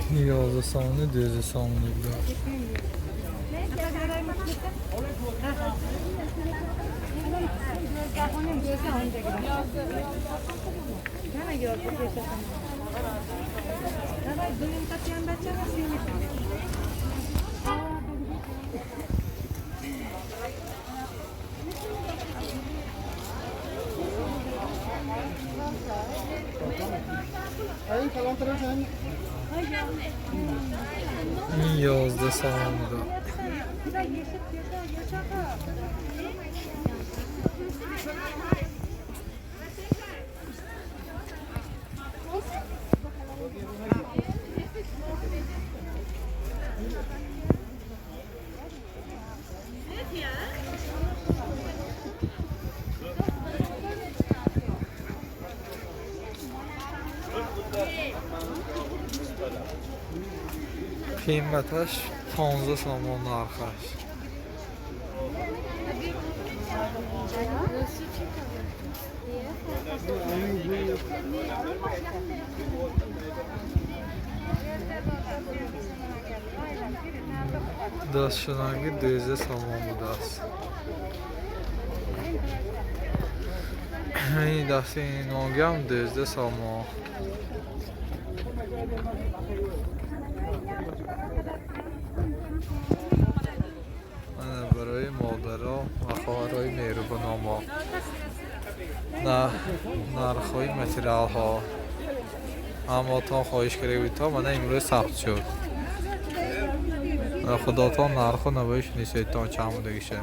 11 сомонӣ, 12 сомонӣ будааст. Ин 11 сомон буда. Қиматаш 15 сомон нархаш. Дастшунагӣ 12 сомон будааст. Ин дасти ногиам 12 сомон. Ана барои модаро ва хоҳарои меҳрубономо нархҳои материалҳо. Аммо то хоҳиш карда будед, мана имрӯз сабт шуд. Худотон нарху навои шинисоитон чанд будагиша.